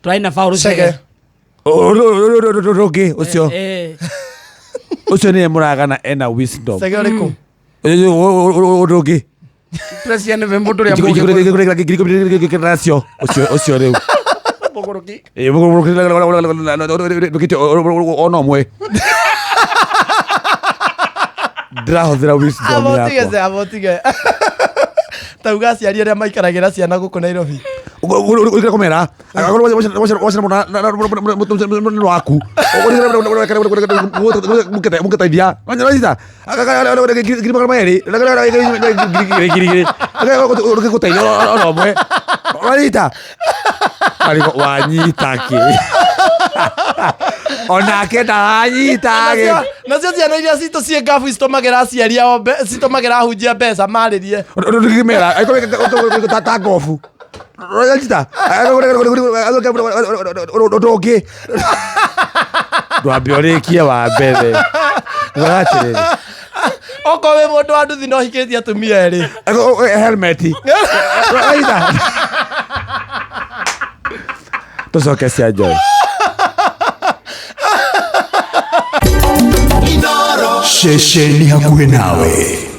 Tũrarĩ na Paul Chege. Chege. Ũngĩ ũcio. Eh, Ũcio nĩwe mũragana ena wisdom. Chege ũrĩkũ? Ũndũ ũngĩ. President nĩwe mũndũ ũrĩa mũũgĩ Nacio ũcio ũcio rĩu. mũgũrũki. Ona ũmwe. Ndĩrahũthĩra wisdom Abotige yakwa. se abotige. Tauga aciari arĩa maikaragĩra ciana gũkũ Nairobi. Ũrĩa kũmera wacina waku mũkĩteithia ngiri magana merĩ ngiri igĩrĩ gũteithia ona ũmwe wanyita Ariko wanyita kĩ onake ndaranyita kĩ Nacio ciana iria citũ ciĩ ngabu citũmagĩra aciari ao citũmagĩra ahunjia mbeca marĩrie. Ndũngĩmera ta ngobu wanyita ũndũ ũngĩ ndwambe ũrĩkie wa mbere ugaga atĩrĩrĩ Okorwo wĩ mũndũ wa nduthi no hikĩtie atumia erĩ. Helmet wanyita tũcoke cia Joy. Ceceni hakuhĩ nawe.